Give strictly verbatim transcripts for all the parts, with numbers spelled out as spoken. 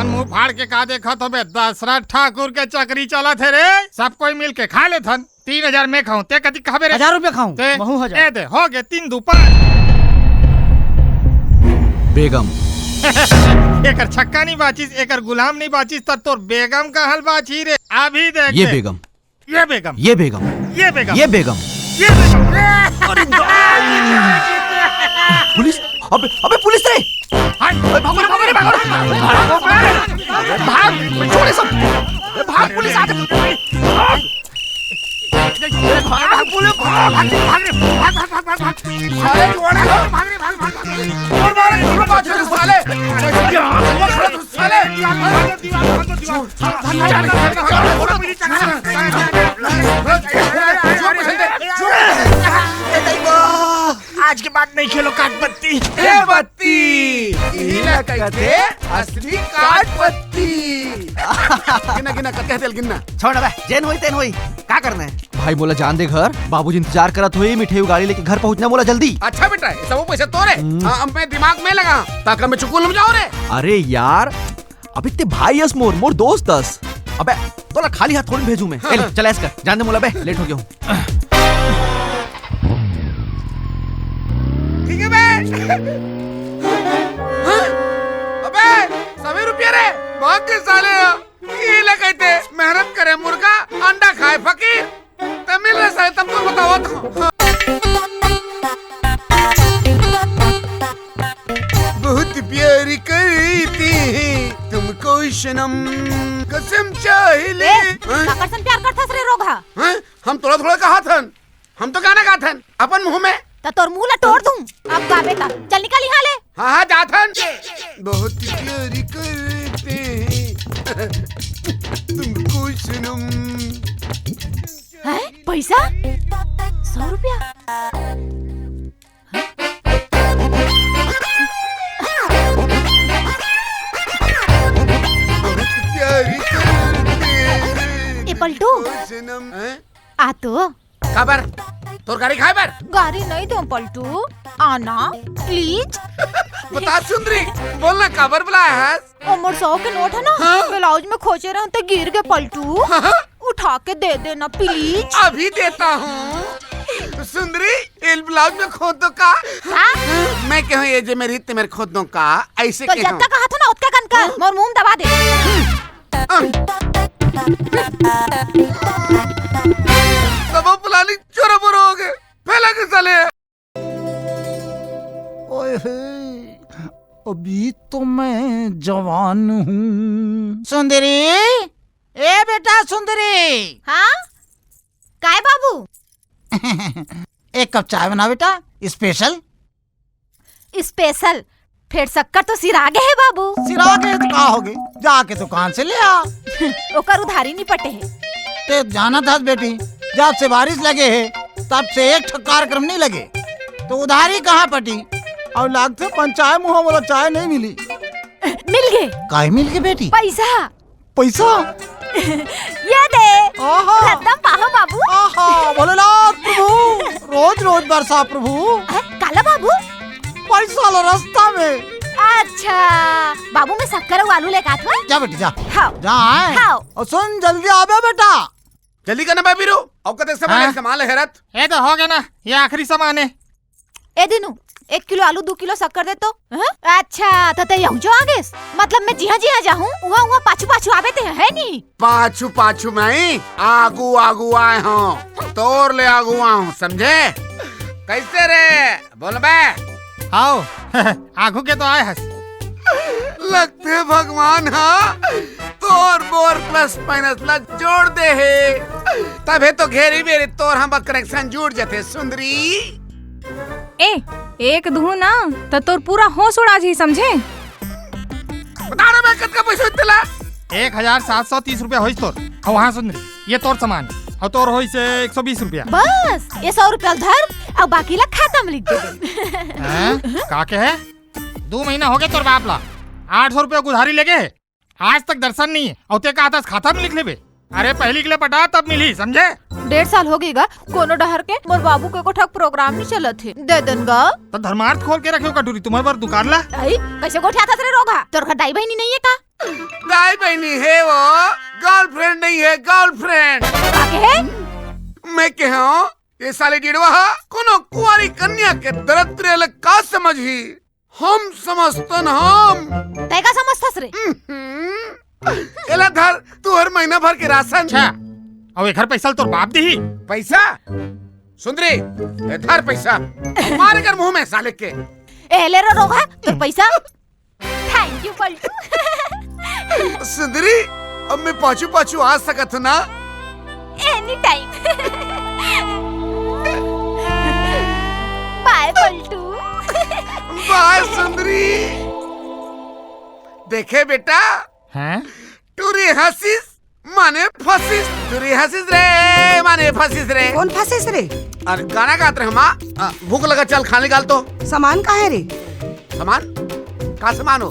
मुंह फाड़ के का देखत हो बे? दशरथ ठाकुर के चकरी चलत हे रे। सब कोई मिल के खा लेथन। तीन हजार मैं खाऊं, ते कति खाबे रे? हजार रुपया खाऊं, ते? महू हजार। ए दे, हो गे, तीन दू पाँच। बेगम। एकर छक्का नहीं बाचिस, एकर गुलाम नहीं बाचिस, त तोर बेगम का हल बाची रे। अभी देख ये ले। बेगम। ये बेगम। ये बेगम। ये बेगम। ये बेगम। ये बेगम। अरे दाई। पुलिस? अबे, अबे पुलिस रे। हट। अबे भागो रे, भागो रे, भागो रे। भाग, भाग, भाग। छोड़ ये सब। अबे भाग, पुलिस आ गई। भाग। अरे भाग, भाग, पुलिस, भाग, भाग, भाग रे, भाग, भाग, भाग, भाग, भाग। साले, छोड़ रे, भाग रे, भाग, भाग, भाग। छोड़ मारे, छोड़, छोड़, साले। साले। आज के बाद नहीं खेलो काट पत्ती। ए बत्ती, इही ला कहिथे असली काट पत्ती। गिना, गिना, कतका हे तेला गिनना। छोड़ अबे, जेन होई तेन होई, का करना हे? भाई मोला जान दे घर, बाबूजी इंतजार करत होही, मिठाई गाड़ी लेके घर पहुंचना मोला जल्दी। अच्छा बेटा, ये सब पैसा तोरे। हम्म। हाँ, अब मैं दिमाग में लगा, ताकि मैं चुकुल में जाऊं रे। अरे यार, अबे ते भाई अस मोर, मोर दोस्त अस। अबे तोला खाली हाथ थोड़ी भेजूं मैं। हाँ, ए ले, हाँ। चल ऐस कर, जान दे मोला बे, लेट हो गया हूँ। ठीक है बे। हाँ? अबे सभी रुपया रे, भाग के साले। ये ले कहते मेहनत करे मुर्गा, अंडा खाए फकीर। तमिल रे साले, तब तो बताओ तो। बहुत प्यार करते हैं तुमको सनम, कसम चाहे ले। ए, हाँ? काकर सन प्यार करथस रे रोगहा? हाँ? हम थोड़ा थोड़ा कहा थन, हम तो गाना गाथन अपन मुंह में। त तोर मुंह ला तोड़ दूं, अब गाबे त। चल निकल यहाँ ले। हाँ, हाँ, जाथन। बहुत प्यार करते हैं तुमको सनम। हैं? पैसा? सौ रुपया? ए पलटू। आ तो। काबर? तोर गारी खाए बर? गारी नहीं दो पलटू, आना प्लीज। बता सुंदरी, बोलना काबर बुलाया है? ओ मोर सौ के नोट है ना, हाँ? ब्लाउज में खोचे रहे तो गिर गए पलटू। हाँ? उठा के दे देना प्लीज। अभी देता हूँ। सुंदरी, ये ब्लाउज में खोद दो का? हाँ? मैं कहूँ ये जे मेरी ते मेरे खोद दो का, ऐसे तो कहूँ। जतका कहा था ना उतका कन कर, हाँ? मोर मुंह दबा दे। सबो पुलानी चोरा बोरा हो गए, फैला के साले। ओए होए, अभी तो मैं जवान हूँ। सुंदरी, ए बेटा सुंदरी। हाँ? काय बाबू? एक कप चाय बना बेटा, स्पेशल। स्पेशल? फेर शक्कर तो सिरा गे हे बाबू। सिरा गे हे तो का होगे, जाके दुकान से ले आ। ओकर उधारी नहीं पटे हे। ते जानत हस बेटी, जब से बारिश लगे हे, तब से एक ठक कार्यक्रम नहीं लगे, तो उधारी कहाँ पटी? अउ लागथे पंचायत मुँह वाला चाय नहीं मिली। मिल गे। काय मिल गे बेटी? पैसा। पैसा? ये दे। आहा। रद्दम पाहो बाबू। आहा, भोलेनाथ प्रभु, रोज रोज बरसा प्रभु। अ, काला बाबू? पैसा ला रस्ता में। अच्छा, बाबू मैं शक्कर अउ आलू लेके आत हूँ। जा बेटी जा। हाँ। जा आए। हाँ। अउ सुन जल्दी आबे बेटा। जल्दी करना भाभी रो। अउ कते सामान हाँ। सामान ले हेरत। ये तो हो गया ना, ये आखिरी सामान है। ए दीनू, एक किलो आलू, दू किलो शक्कर दे तो। हाँ? अच्छा, त ते यहूँ जो आ गेस? मतलब मैं जिहाँ जिहाँ जाहूँ, उहाँ उहाँ पाछू पाछू आबे ते, है नी? पाछू पाछू नहीं, आगू आगू आए हूँ, तोर ले आगू आए हूँ, समझे? कैसे रे, बोलबे? हाव, आगू के तो आए हस। लगथे भगवान हा तोर मोर प्लस माइनस ला जोड़ दे हे, तभे तो घेरी बेरी तोर हमर कनेक्शन जुड़ जथे सुंदरी। ए, एक दुहूँ ना, त तोर पूरा होश उड़ा जी, समझे? बता ना मैं कतका पैसा होइस तेला? एक हजार सात सौ तीस रुपया होइस तोर। अउ हाँ सुंदरी, ये तोर सामान, अउ तोर होइस एक सौ बीस रुपया। बस, ये सौ रुपया धर, अउ बाकी ला खाता में लिख दे। हैं? का के है? दू महीना हो गया तोर बाप ला आठ सौ रुपया उधारी लेगे हे, आज तक दर्शन नहीं हे, अउ ते कहत हस खाता में लिख लेबे। अरे पहली के ले पटा, तब मिली, समझे? डेढ़ साल हो गे गा, कोनो डहर के मोर बाबू के एको ठक प्रोग्राम नइ चलत हे। दे देन गा। त धर्मार्थ खोल के रखे हो का टूरी, तुम्हर बर दुकान ला? अई, कइसे गोठियाथस रे रोगहा? तोर घर दाई बहिनी नइ हे का? दाई बहिनी हे वो, गर्लफ्रेंड नइ हे, गर्लफ्रेंड। का कहे? मैं कहे हंव, ये साले डिड़वा ह कोनो कुंवारी कन्या के दरिद्र ल का समझही? हम समझथन हम। तैं का समझथस रे? हम्म। एला धर, तू हर महीना भर के राशन। अच्छा, अउ एखर पैसा ल तोर बाप दिही? पैसा? सुंदरी, ए धर पैसा। मार एकर मुंह में साले के। ए ले रे रोगहा, तोर पैसा। Thank you पलटू। सुंदरी, अब मैं पाछू पाछू आ सकत हूँ ना? Any time। Bye पलटू। Bye सुंदरी। देखे बेटा, हैं? टूरी हंसिस माने फंसिस, टूरी हंसिस रे माने फंसिस रे। कोन फंसिस रे? अरे गाना गात रहे माँ, आ, भूख लगा, चल खाना निकाल तो। सामान कहाँ हे रे? सामान? का सामान हो?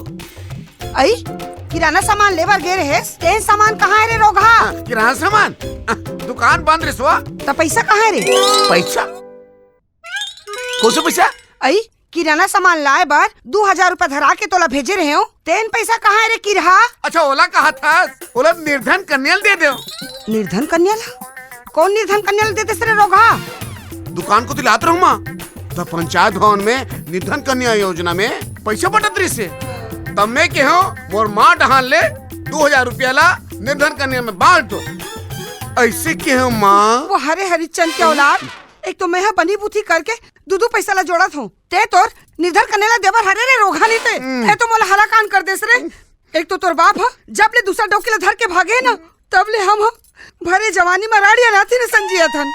अई, किराना सामान लेबर गे रहेस, तेन सामान कहाँ हे रे रोगहा? हाँ, किराना सामान? आ, दुकान बंद रिहिस वो। त पैसा कहाँ हे रे? पैसा? कोन से पैसा? अई, किराना सामान लाए बर दू हजार रुपया धरा के तोला भेजे रहेंव, तेन पैसा कहाँ हे रे किरहा? अच्छा, ओला कहाथस, ओला निर्धन कन्या ल दे देव। निर्धन कन्या ला? कोन निर्धन कन्या ल दे देस रे रोगहा? दुकान कोती लात रहूं माँ, त पंचायत भवन में निर्धन कन्या योजना में पैसा बंटत रिहिस हे। तब मैं कहेंव, मोर माँ डहान ले दू हजार रुपया ला निर्धन कन्या में बांट दो। अइसे कहेंव माँ। वो हरे हरिचंद के औलाद, एक तो मैं ह बनी बुद्धि करके दू दू पैसा ला जोड़त हंव, तें तोर निर्धन कन्या ला देबर हरे रे रोगहा नी ते। हम्म। तें तो मोला हलाकान कर देस रे। एक तो तोर बाप ह जब ले दूसर डौकी ला धर के भागे हे ना, तब ले हम ह भरे जवानी म राड़ी अनाथी ने संजियत हन।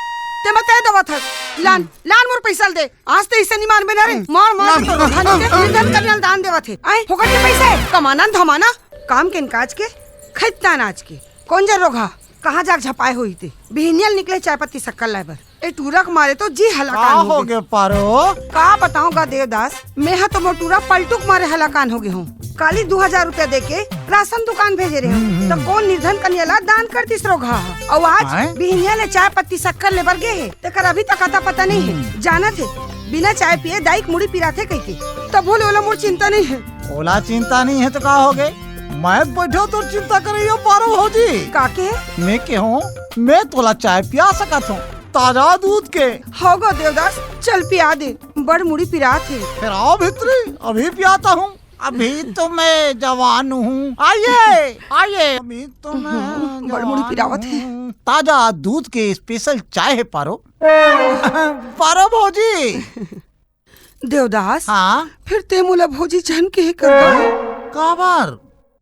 तें मत ए दवत हस। लान, लान मोर पैसा ल दे। आज ते इसे नी मानबे ना रे। मार, मार, ना, तोर रोगहा नी ते निर्धन कन्या ला दान देवत हे। आए, फोकट के पैसा हे। कमाना न धमाना, काम के न काज के, खइतना अनाज के। कोन जर रोगहा? कहाँ जाके झपाए होही ते? बिहिनिया ल निकले चाय पत्ती शक्कर लाए बर। ए टूरा के मारे तो जी हलाकान हो गे। का हो गे पारो? का बतावं गा देवदास, मैं ह तो मोर टूरा पलटू के मारे हलाकान हो गे हंव। काली दू हजार रुपया दे के राशन दुकान भेजे रहेंव, हम्म, हम्म। त कोन निर्धन कन्या ला दान कर दिस रोगहा ह। अउ आज आय? बिहिनिया ले चाय पत्ती शक्कर ले बर गे हे, तेकर अभी तक अता पता नइ हे। हम्म। जानत हे, बिना चाय पिए दाई के मुड़ी पिराथे कहिके, तभो ले ओला मोर चिंता नइ हे। ओला चिंता नइ हे त का हो गे? मैं बइठे तोर चिंता करइया पारो भौजी। का के? मैं कहेंव, मैं तोला चाय पिया सकत हंव, ताजा दूध के। हव गा देवदास, चल पिया दे, बड़ मुड़ी पिरात हे। फेर आओ भीतरी, अभी पियाता हूँ। अभी तो मैं जवान हूँ। आइए, आइए। अभी तो मैं हम्म, बड़ मुड़ी जवान पिरावत हे। हूँ। ताजा दूध के special चाय हे पारो। पारो भौजी। देवदास, हाँ? फेर तें मोला भौजी झन कहे करबे। काबर?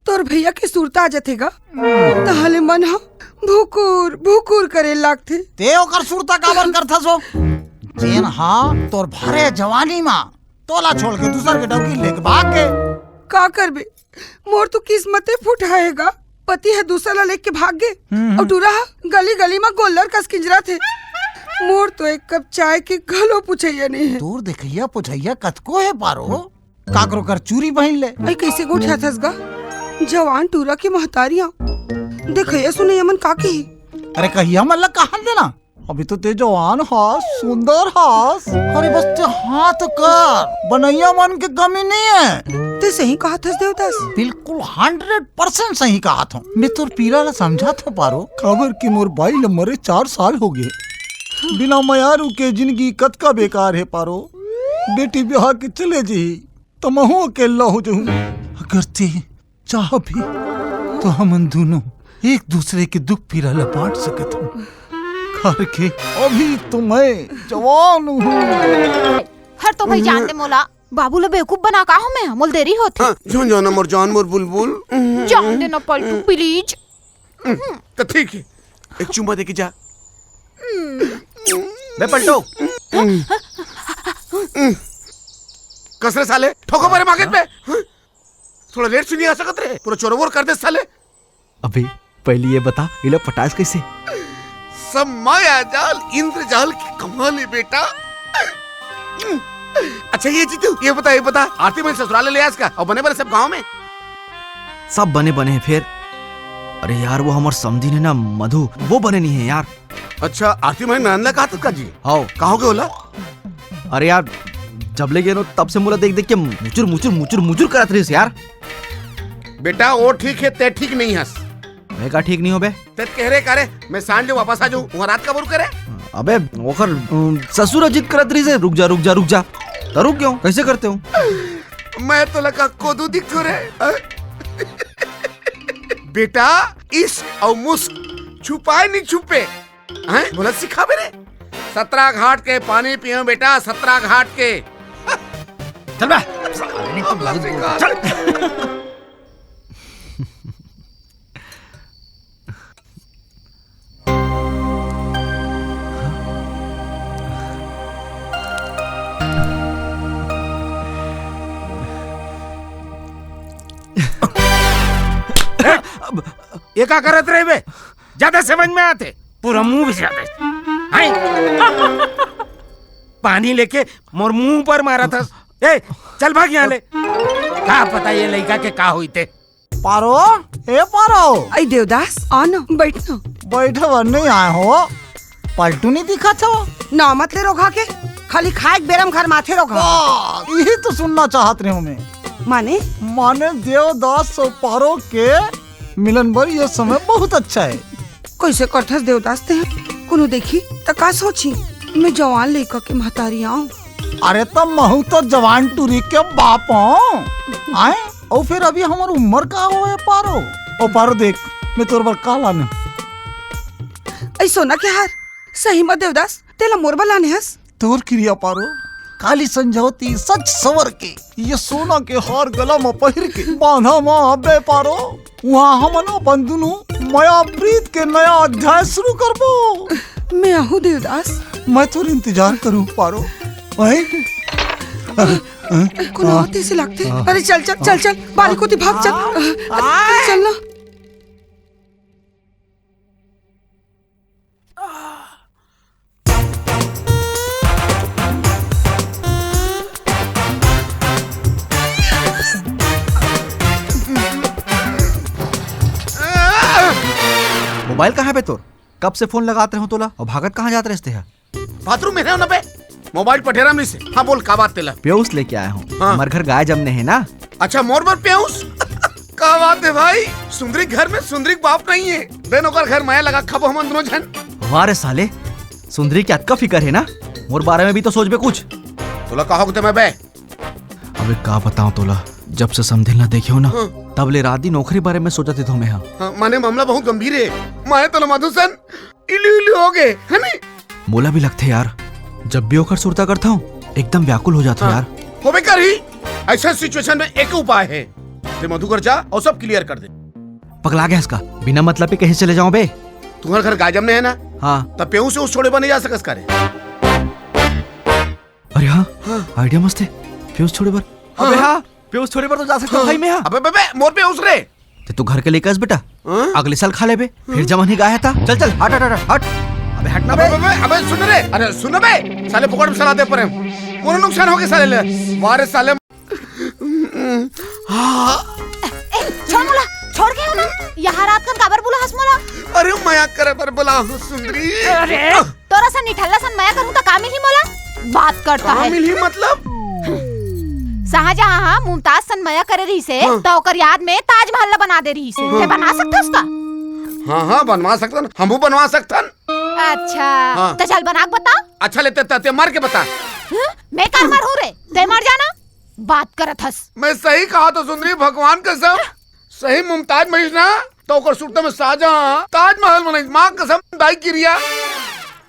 तोर भइया के सुरता आ जथे गा, हम्म। तहां ले मन ह भुकुर, भुकुर करे लागथे। तें ओकर सुरता काबर करथस ओ? जेन हा तोर भरे जवानी मा तोला छोड़ के दूसर के डौकी लेके भाग गे। का करबे? मोर तो किस्मते फुटहा हे गा। पति ह दूसर ला लेके भाग गे। हम्म। अउ टूरा ह गली-गली म गोल्लर कस किंजरत हे। मोर तो एक कप चाय के घलो पुछइया नइ हे। तोर देखइया पुछइया कतको हे पारो। काकरो कर चूरी बहिन ले। अई कइसे गोठियाथस गा? जवान टूरा के महतारी ह। देखइया सुनइया मन का कही? अरे कहिया मन ला कहन देना। अभी तो तें जवान हस, सुंदर हस। अरे बस तें हाथ कर, बनइया मन के कमी नइ हे। तें सही कहत हस देवदास। बिल्कुल hundred percent सही कहत हंव। मैं तोर पीरा ला समझत हंव पारो, काबर कि मोर बाई ला मरे चार साल हो गे। बिना मयारू के जिनगी कतका बेकार हे पारो। बेटी बिहा के चले जही, त महूं अकेल्ला हो जहूं। अगर तें चाहबे, त हमन दूनों एक दूसरे के दुख पीरा ला बांट सकत हन। काबर के अभी तो मैं जवान हूँ। हर तो भाई जान दे मोला, बाबू ला बेवकूफ बना का हूँ मैं, मोला देरी होथे। हाँ, झन जाना मोर जान, मोर बुलबुल। जान दे ना पलटू, please। त ठीक हे, एक चुम्मा दे के जा। बे पलटू। कस रे साले, ठोको मेरे मांगेत पे। थोड़ा लेट से नइ आ सकत रे, पूरा चोरबोर कर देस साले। अबे, पहली ये बता, एला पटायस कइसे? सब माया जाल, इंद्रजाल के कमाल हे बेटा। अच्छा ये जीतू, ये बता, ये बता, आरती बहिनी ससुराल ले आयस का, अउ बने बने सब गांव में? सब बने बने हे फेर। अरे यार, वो हमर समधी ने ना मधु, वो बने नहीं है यार। अच्छा, आरती महन नान ला कहा तक का जी? हाव। का हो गया होला? अरे यार, जब ले गेनो तब से मोला देख देख के मुचुर मुचुर मुचुर मुचुर करत रहिस यार। बेटा, वो ठीक है, ते ठीक नहीं हस। मैं का ठीक नहीं हो बे? ते कह रे का रे, मैं सांझ ले वापस आ जाऊं, वहाँ रात का बरू करे? अबे, ओकर, अम, ससुर जिद करत रहिस हे, "रुक जा, रुक जा, रुक जा।" त रुक गयो, कैसे करते हो? मैं तो लगा कोदू दिखतो रे। बेटा, इश्क और मुस्क छुपाए नहीं छुपे। हैं? बोला सिखा मेरे। सतरा घाट के पानी पियो बेटा, सतरा घाट के। चल बे। साले ने तो बहुत बोला। चल। ये का करत रहे बे? ज्यादा समझ में आते, पूरा मुंह भी ज्यादा। हैं? पानी लेके मोर मुंह पर मारा था। ए, चल भाग यहाँ ले। का पता ये लइका के का होई ते। पारो, ए पारो। आई देवदास, आ ना, बैठ ना। बैठे बर नहीं आए हो, पलटू नहीं दिखत हो। ना मत ले रोघा के, खाली खाए के बेरम घर माथे रोघा। वाह, यही तो सुनना चाहत रहे हूँ मैं। माने? माने देवदास और पारो के मिलन बर ये समय बहुत अच्छा है। कैसे करथस देवदास ते? कोनो देखी त का सोची? मैं जवान लइका के महतारी आऊं। अरे त महू तो जवान टूरी के बाप हूँ। आए? और फिर अभी हमार उम्र का हो है पारो? ओ पारो देख, मैं तोर बर का लाने। ऐ सोना के हार, सही में देवदास, तेला मोर बर लाने हस? तोर किरिया पारो, काली संझौती सच सवर के, ये सोना के हार गला म पहिर के, बांधा म अबे पारो, वहाँ हमन अपन दुनू मया प्रीत के नया अध्याय शुरू करबो। मैं आहू देवदास। मैं तोर इंतजार करूँ पारो। वही कोनो होते से लगते। अरे चल चल चल चल, बारी कोती भाग चल। अरे चल ना। मोबाइल कहाँ बे तोर? कब से फोन लगात रहे हो तोला, और भागत कहाँ जात रहे ते हा? बाथरूम में है ना बे, मोबाइल पठेरा में से। हाँ बोल, का बात तेला? पेउस लेके आया हूँ। हाँ। हमारे घर गाय जमने है ना। अच्छा, मोर बर पेउस? का बात है भाई, सुंदरी घर में सुंदरी के बाप नहीं है। देन ओकर घर मया लगा खाबो हमन दोनों झन। वाह रे साले, सुंदरी के अतका फिकर है ना, मोर बारे में भी तो सोचबे कुछ। तोला का होगते मैं बे? अबे का बताऊं तोला, जब से समधिन ला देखे हो ना, हाँ। तब ले रात दिन ओखरे बारे में सोचत हूँ मैं। हाँ। हाँ, माने मामला बहुत गंभीर है। माने तोला मधुसन इलू इलू हो गए, है नी? मोला भी लगथे यार, जब भी ओकर सुरता करता हूँ, एकदम व्याकुल हो जाता हूँ हाँ। यार। होबे करही, ऐसा सिचुएशन में एक उपाय है, ते मधु घर जा और सब क्लियर कर दे। पगला गया इसका, बिना मतलब के कहीं चले जाओ बे। तुम्हारे घर गाय जमने है ना? हाँ। तब पेऊ से उस छोड़े बने जा सकस का रे? अरे हाँ, हाँ। आइडिया मस्त है। पेउस छोड़े बर। हाँ, अबे हाँ। हाँ, पेउस छोड़े बर तो जा सकता हाँ। भाई मैं हाँ। अबे, अबे, अबे, मोर पेउस रे। ते तो घर के लेकर बेटा। हाँ? अगले साल खा लेबे, फिर जमन ही गाय था। चल, चल, हट, हट, हट, हट। अबे हट ना अबे, बे। अबे, अबे, सुन रे। अरे सुन बे। साले पकड़ में सला दे परे। कोनो नुकसान हो गया साले ले। वाह रे साले। हाँ। ए, छोड़ मोला, छोड़ के हो ना। यहाँ रात कन काबर बुला हस मोला? अरे मया करे बर बुला हूँ सुंदरी। अरे। तोरा सन निठल्ला सन मया करूँ त का मिलही मोला? बात करता कहाँ है। मिलही मतलब? शाहजहां हा मुमताज सन मया करे रहिसे, हाँ। त ओकर याद में ताजमहल ला बना दे रहिसे। हाँ। ते बना सकथस का? हाँ, हाँ, बनवा सकथन, हमहू बनवा सकथन। अच्छा, हाँ। त चल बना के बता। अच्छा ले, ते, ते, ते मर के बता। हाँ? मैं का मर हूँ रे? ते मर जाना। बात करत हस। मैं सही कहा तो सुंदरी, भगवान कसम, सही मुमताज मरीज ना, तो ओकर सुरता में शाहजहां ताजमहल बनाई। माँ कसम, दाई किरिया।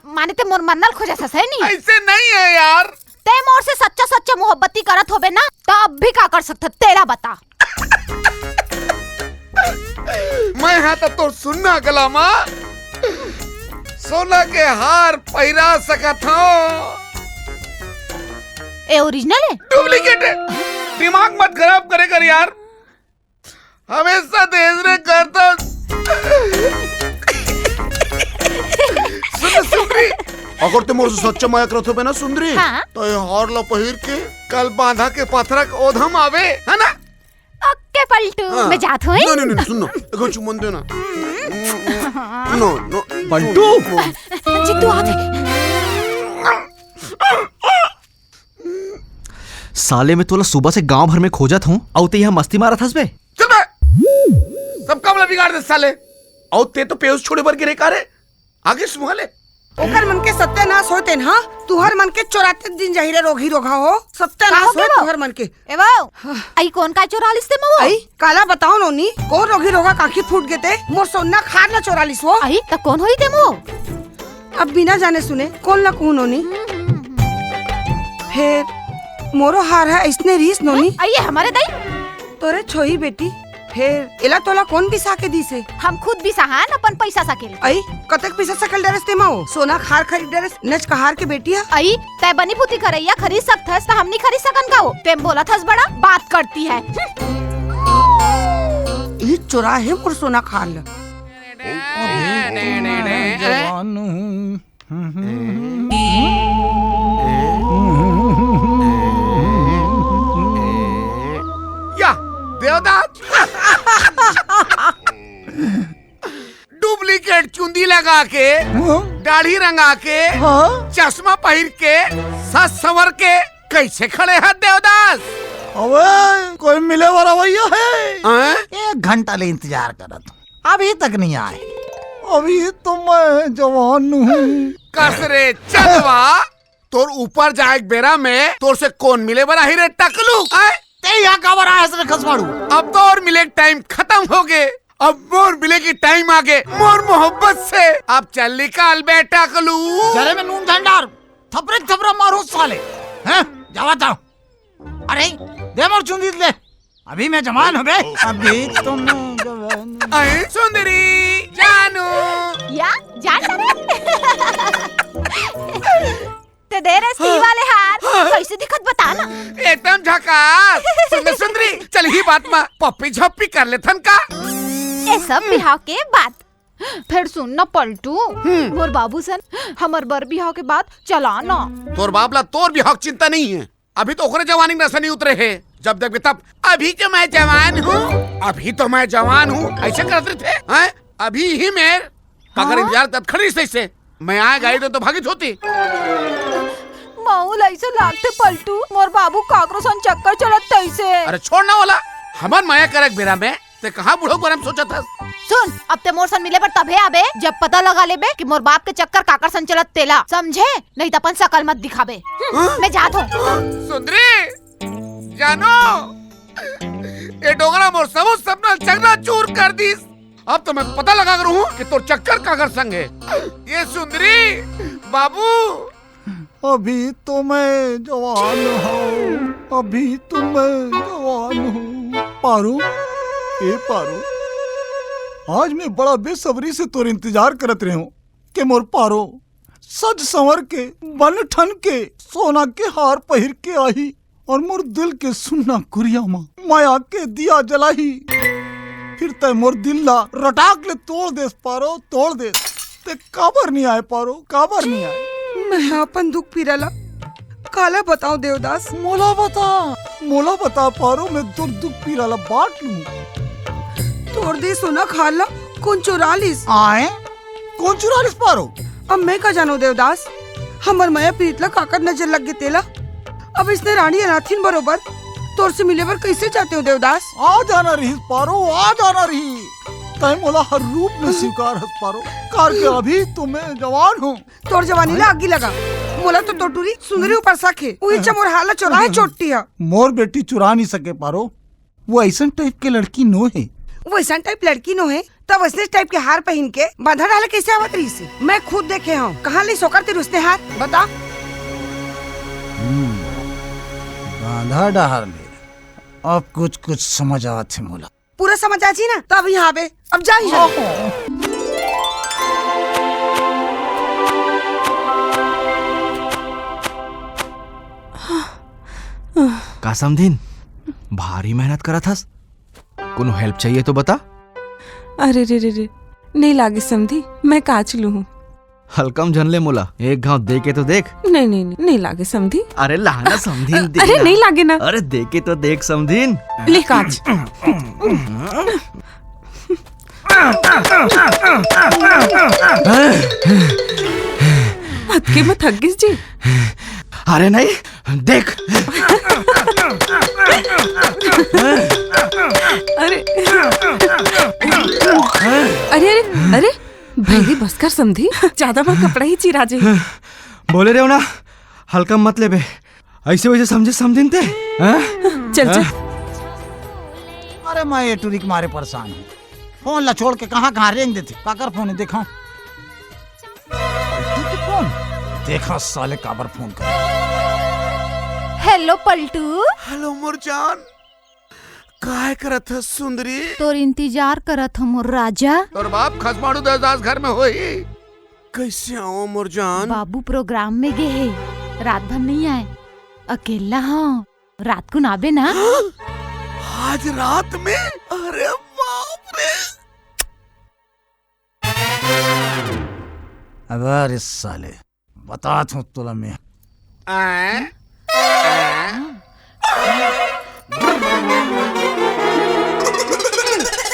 माने ते मोर मन्नल खोजत हस, है नी? ऐसे नहीं है यार। ते मोर से सच्चा सच्चा मोहब्बती करत होबे ना, त अब भी का कर सकत, तेला बता। मैं हाँ त तोर सुन्ना गला मा सोना के हार पहिरा सकत हूँ। ए ओरिजिनल है? डुप्लीकेट है। दिमाग मत खराब करे कर यार। हमेशा तेज रे करता। सुन, सुन रे। अगर ते मोर से सच्चा मया करत होबे ना सुंदरी, हाँ। तो ये हार ला पहिर के कल बांधा के पथरा के ओधम आवे, है ना? ओके पलटू, हाँ। मैं जात हूँ। नहीं, नहीं, नहीं, सुन ना, एक चुम्बन दे ना। नो, नो, पलटू। जितू, आ दे। साले, मैं तोला सुबह से गांव भर में खोजत हूँ, अउ ते यहाँ मस्ती मारत हस बे। चुप बे। सब काम ला बिगाड़ दे साले। अउ ते तो पेउस छोड़े बर गिरे का रे? आगे सुहा ले। ओकर मन के सत्यानाश होय तेन, हाँ? तुहर मन के चोराते दिन जाही रे रोगही रोगहा हो। सत्यानाश होय तुहर मन के। ए वो, अई कोन का चोरा लिस ते मो? अई, काला बताओ नोनी, कोन रोगही रोगहा काखी फूट गे ते, मोर सोना खार ला चोरा लिस वो। अई, त कोन होई ते मो? अब बिना जाने सुने, कोन ला कहूँ नोनी? फेर, मोरो हार है, इसने रिहिस नोनी। अई, हमरे दई। तोरे छोही बेटी, फेर एला तोला कोन बिसा के दिस हे? हम खुद बिसाहन अपन पैसा सकेल। अई, कतेक पैसा सकेल डरेस ते मो? सोना खार खरीद डरेस, नच कहार के बेटी ह। अई, तै बनी भूती करैया खरीद सकथस, त हम नी खरीद सकन का वो? तेम बोलत हस बड़ा, बात करती है। ई चोरा हे मोर सोना खार ल। जवान हूँ। या, देवदास। डुप्लीकेट चुंदी लगा के, हाँ? दाढ़ी रंगा के, हाँ? चश्मा पहिर के, सज संवर के कैसे खड़े हे देवदास? अबे, कोई मिले वाला भैया है? हाँ? एक घंटा ले इंतजार करत हूँ, अभी तक नहीं आए। अभी तो मैं जवान हूँ। कस रे चंदवा, तोर ऊपर जाए के बेरा में तोर से कोन मिले बर आही रे टकलू? आय? ते यहाँ काबर आए हस रे खसवाड़ू? अब तोर मिले के टाइम खतम हो गे, अब मोर मिले के टाइम आ गे, मोर मोहब्बत से। अब चल निकाल बे टकलू। जरे में नून झन डार, थपरे थपरा मारू साले। हैं? जावा जाओ। अरे, दे मोर चुंदी ले। अभी मैं जवान हूँ बे। अभी तो मैं जवान हूँ। अरे सुंदरी, जानू। या, जान डारे। ते दे रहे सी वाले हार। हाँ। कैसे दिखत बता ना? एकदम झकास। सुन ना सुंदरी, चल ही बात मा पप्पी झप्पी कर लेथन का? ये सब बिहाव के बात। फेर सुन ना पलटू, हम्म। मोर बाबू सन हमर बर बिहाव के बात चला ना। तोर बाप ला तोर बिहाव के चिंता नहीं है, अभी तो ओकरे जवानी में नशा नहीं उतरे है। जब देखबे तब अभी तो मैं जवान हूँ, अभी तो मैं जवान हूँ, ऐसे करत रहिथे, हैं? अभी ही मेर काकर हाँ? इंतजार करत खड़ी रहिस तइसे। मैं आय गाड़ी तो, तो भागित होती। माहौल ऐसे लागथे पलटू, मोर बाबू काकरो सन चक्कर चलत तइसे। अरे छोड़ ना ओला, हमन मया करक बेरा में ते कहाँ बूढ़ो के बारे में सोचत हस? सुन, अब ते मोर सन मिले बर तभे आबे, जब पता लगा लेबे कि मोर बाप के चक्कर काकर सन चलत तेला, समझे? नहीं त अपन शकल मत दिखाबे। हम्म, हाँ? मैं जात हूँ। सुंदरी, जानो, ये डोकरा मोर सबो सपना चकनाचूर कर दिस। अब तो मैं पता लगा करूँ कि तोर चक्कर काकर संग है। ये सुंदरी, बाबू, अभी तो मैं जवान हूँ, अभी तो मैं जवान हूँ। पारो, ए पारो, आज मैं बड़ा बेसब्री से तोर इंतजार करत रहे हूँ के मोर पारो सज संवर के, बन ठन के, सोना के हार पहिर के आही और मोर दिल के सुन्ना कुरिया मा मया के दिया जलाही। फिर तै मोर दिल ला रटाक ले तोड़ देस पारो, तोड़ देस। ते काबर नहीं आय पारो, काबर नहीं आय? मैं अपन दुख पीरा ला काला बताऊं देवदास? मोला बता, मोला बता पारो, मैं तोर दुख पीरा ला बांट लूं। तोर दे सोना खार ला कोन चोरा लिस? आय? कोन चुरा लिस पारो? अब मैं का जानों देवदास, हमर मया प्रीत ला काकर नजर लग गे तेला। अब इसने रानी अनाथिन बरोबर तोर से मिले बर कैसे जाते हो देवदास? आ जाना रहिस पारो, आ जाना रहिस। तै मोला हर रूप में स्वीकार हस पारो, कार के अभी तो मैं जवान हूँ। तोर जवानी ला आगी लगा, मोला तो तोर टूरी सुंदरी ऊपर शक हे। उही च मोर हार ला चोरा हे चोट्टी हा। मोर बेटी चुरा नहीं सके पारो, वो ऐसन टाइप के लड़की नो हे। वो ऐसन टाइप लड़की नो हे, तब ऐसने टाइप के हार पहिन के बांधा डाले कैसे आवत रहिस हे? मैं खुद देखे हूँ। कहाँ ले सोकर तेरे उसने हार? बता। हम्म, बांधा डार ले। अब कुछ कुछ समझ आवत हे मोला। पूरा समझ आ जी ना, तब यहाँ आबे। अब जा यहाँ। का समधिन, भारी मेहनत करत हस? कोनो हेल्प चाहिए तो बता। अरे रे रे रे, नहीं लागे समधी, मैं काच लू हूँ। हल्का म झन ले मोला, एक घाव दे के तो देख। नहीं, नहीं, नहीं, नहीं लागे समधी। अरे ला ना समधिन, दे अरे ना। नहीं लागे ना। अरे दे के तो देख समधिन। ले काच। अतके म थक गिस जी। अरे नहीं, देख। अरे, अरे, अरे, अरे, भैरी बस कर समधी, जादा मोर कपड़ा ही चिरा जे। बोले रेहेंव ना, हल्का मत लेबे, ऐसे वैसे समझे समधिन ते, हाँ? चल, चल। हाँ? अरे मैं ये टुरी के मारे परेशान हूँ। फोन ला छोड़ के कहाँ कहाँ रेंग देथे। काकर फोन हे देखा। फोन। देखा साले काबर फोन कर। हेलो पलटू। हेलो मोर जान। काय करत हस सुंदरी? तोर इंतजार करत हंव मोर राजा। तोर बाप खसमाड़ू देवदास घर में होही। कैसे आंव मोर जान? बाबू प्रोग्राम में गे हे, रात भर नहीं आए। अकेला हंव। रात कुन आबे ना? आज रात में? अरे बाप रे। अबे रे साले, बतात हंव तोला मैं। आए? आए?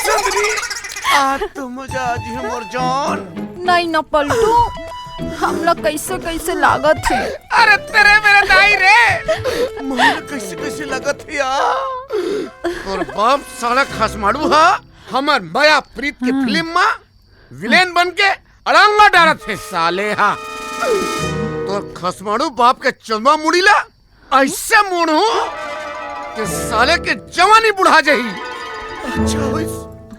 सुंदरी, आज तो मजा आ जी मोर जान। नहीं ना पलटू, हमला कैसे कैसे लागत हे। अरे तेरे मेरे दाई रे, मोला कैसे कैसे लागत हे यार। तोर बाप साला खसमाड़ू हा, हमर मया प्रीत के हाँ। फिल्म मा विलेन बन के अड़ंगा डारत हे साले हा। तोर खसमाड़ू बाप के चंदवा मुड़ी ला ऐसे मोड़हूं कि साले के जवानी बुढ़ा जाही। अच्छा होइस,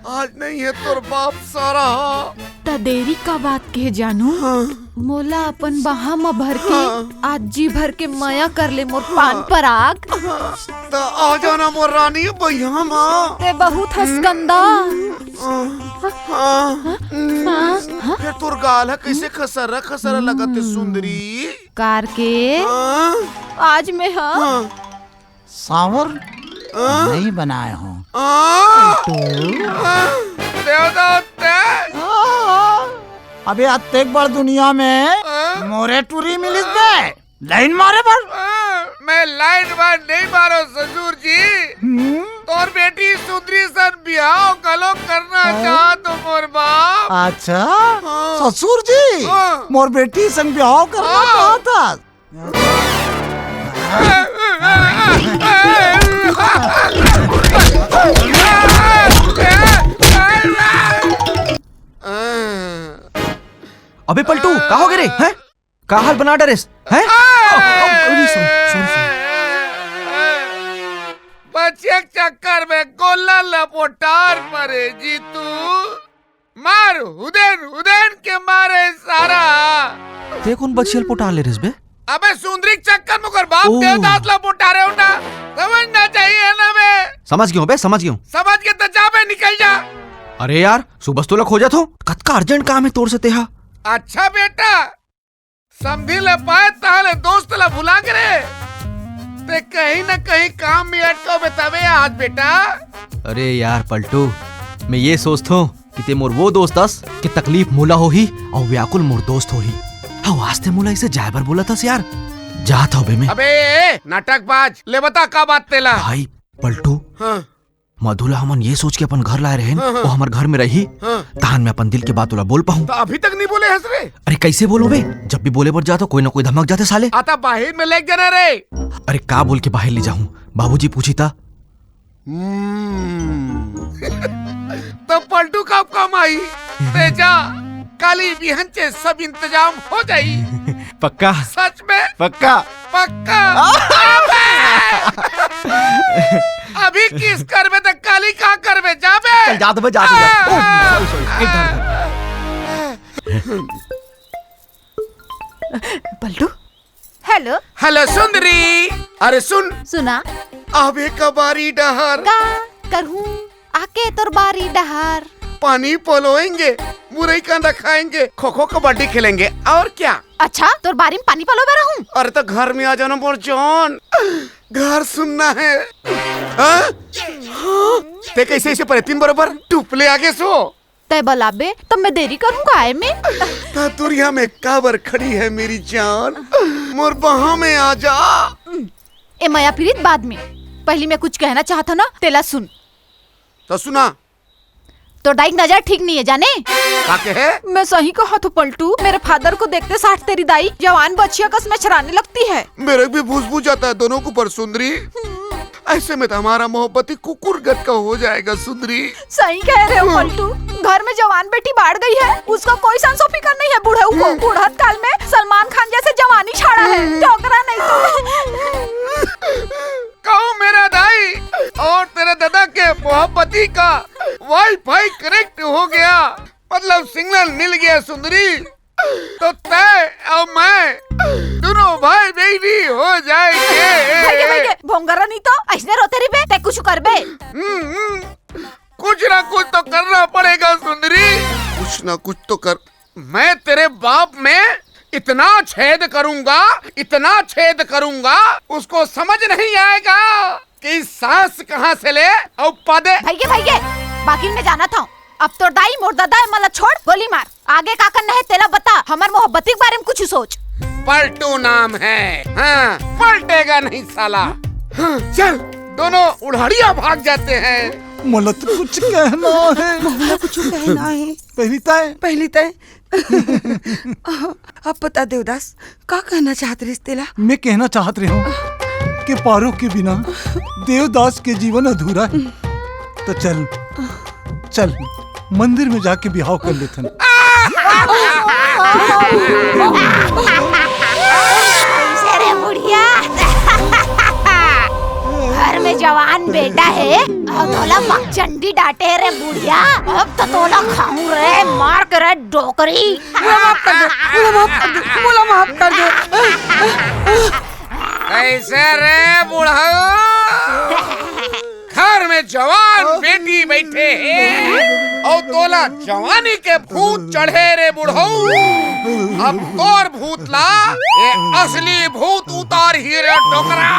आज नहीं हे तोर बाप सारा हा। त देरी का बात कहे जानू? हाँ। मोला अपन बाहा म भर के हाँ। आज जी भर के मया कर ले मोर हाँ। पान पराग। हाँ। त आ जाना मोर रानी बइहा मा। ते बहुत हस गंदा। हाँ। हाँ। हाँ। फिर तोर गाल ह कैसे खसरा खसरा लगत हे सुंदरी? कार के हाँ। आज मैं ह हाँ। सावर हाँ। नहीं बनाए हो। हाँ। तो हाँ। देवदत्त। हाँ। अबे अतेक बड़ दुनिया में हाँ। मोरे टुरी मिलिस बे। लाइन मारे बर। हाँ, मैं लाइन वाइन नहीं मारो ससुर जी। हम्म? तोर बेटी सुंदरी सन बिहाव घलो करना हाँ। चाहत हो मोर बाप। अच्छा, हाँ। ससुर जी, हाँ। मोर बेटी संग बिहाव करना हाँ। चाहत हस? अबे पलटू, का हो गे रे? हैं? का हाल बना डरेस? हैं? आ! अ, अ, अरे, sorry, sorry, sorry। बच्चे के चक्कर में गोला लपोटार मरे जी तू। मार, हुदेन, हुदेन के मारे सारा। ते कोन बछिया ल पोटा ले रेस बे? अबे सुंदरी के चक्कर में ओकर बाप ओ। देवदास ला पोटारे हो ना। समझना चाहिए ना बे। समझ गेंव बे, समझ गेंव। समझ गे त जा बे, निकल जा। अरे यार, सुबह से तोला खोजत हों, कतका urgent काम हे तोर से तेहा। अच्छा बेटा, समधी ल पाए ताहले दोस्त ल भुला गे रे। ते कहीं न कहीं काम में अटकबे तबे आज बेटा। अरे यार पलटू, मैं ये सोचथों कि ते मोर वो दोस्त अस कि तकलीफ मोला होही अउ व्याकुल मोर दोस्त होही। हव, आज ते मोला इसे जाए बर बोलत हस यार। जात हव बे मैं। अबे नाटकबाज, ले बता का बात तेला। भाई पलटू, हाँ। मधु ला हमन ये सोच के अपन घर लाए रहेन, हाँ, हाँ। वो हमर घर में रही, हाँ। तहान मैं अपन दिल के बात ओला बोल पाहूं। त अभी तक नहीं बोले हस रे? अरे कैसे बोलूं बे? जब भी बोले बर जाथों कोई ना कोई धमक जाथे साले। आता बाहिर में लेग जाना रे। अरे का बोल के बाहिर ले जाहूं? बाबूजी पूछी त? हम्म। त पलटू का काम आई? ते जा, काली बिहनचे सब इंतजाम हो जाई। पक्का? सच में? पक्का? पक्का। अबे! अभी kiss करबे त काली का करबे? जाबे? चल, जा दबे, जा दबे। आ! ओ, sorry, sorry। इधर, इधर। पलटू? हेलो। हेलो सुंदरी। अरे सुन। सुना। अबे कबारी डहर। का करहूं? आके तोर बारी डहार। पानी पलोएंगे, मुरई कांदा खाएंगे, खो खो कबड्डी खेलेंगे, और क्या? अच्छा, तोर बारी में पानी पलोए बर आहूं? अरे त घर में आ जाना मोर जान, घर सुन्ना है। हाँ? हाँ? ते कैसे ऐसे परे तीन बरोबर टुपले आगे सो? तय बलाबे, तब मैं देरी करूंगा आए में। त दुरिहा में काबर खड़ी है मेरी जान? मोर बाहों में आ जा। ए मया पीरित बाद में, पहली मैं कुछ कहना चाहत हूँ ना, तेला सुन। तो सुना। तोर दाई के नजर ठीक नहीं है, जाने? का कहे? मैं सही कहा तो पलटू, मेरे फादर को देखते साठ तेरी दाई जवान बछिया कस मछराने लगती है। मेरे भी भूस भूस जाता है दोनों के ऊपर सुंदरी। ऐसे में तो हमारा मोहब्बती कुकुर गत का हो जाएगा सुंदरी। सही कह रहे हो पलटू, घर में जवान बेटी बाढ़ गई है, उसका कोई संसो फिकर नहीं है बूढ़ऊ को। बुढ़त काल में सलमान खान जैसे जवानी छाड़ा है, डोकरा नहीं तो। कहूँ मेरा दाई और तेरे दादा के मोहब्बती का वाईफाई कनेक्ट हो गया, मतलब सिग्नल मिल गया सुंदरी, तो तय और मैं दोनों भाई बहनी हो जाएंगे। भैया, भैया, भोंगरा नहीं तो ऐसने रोते रहिबे, तय कुछ करबे। हम्म, हम्म, कुछ ना कुछ तो करना पड़ेगा सुंदरी, कुछ ना कुछ तो कर। मैं तेरे बाप में इतना छेद करूंगा, इतना छेद करूंगा, उसको समझ नहीं आएगा कि सांस कहाँ से ले और पदे। भैया, भैया, बाकी मैं जाना था। अब तोर दाई मोर दादा है, मला छोड़, गोली मार। आगे का करना है तेला बता, हमर मोहब्बती के बारे में कुछ सोच। पलटू नाम है, हाँ, पलटेगा नहीं साला। हाँ, चल, दोनों उड़हड़िया भाग जाते हैं। मला तो कुछ कहना है। मला कुछ कहना है। पहली तय। पहली तय। अब बता देवदास, का कहना चाहत रहिस तेला? मैं कहना चाहत रहे हूँ कि पारो के बिना देवदास के जीवन अधूरा है। तो चल, चल, मंदिर में जाके बिहाव कर लेथन। कैसे रे बुढ़िया? घर में जवान बेटा है और तोला मकचंडी डांटे रे बुढ़िया। अब तो तोला खाऊं रे, मार के रे डोकरी। मोला माफ कर दे, मोला माफ कर दे, मोला माफ कर दे। कैसे रे बुढ़ऊ? घर में जवान बेटी बैठे हे और तोला जवानी के भूत चढ़े रे बुढ़ऊ। अब तोर भूत ला ये असली भूत उतारही रे डोकरा।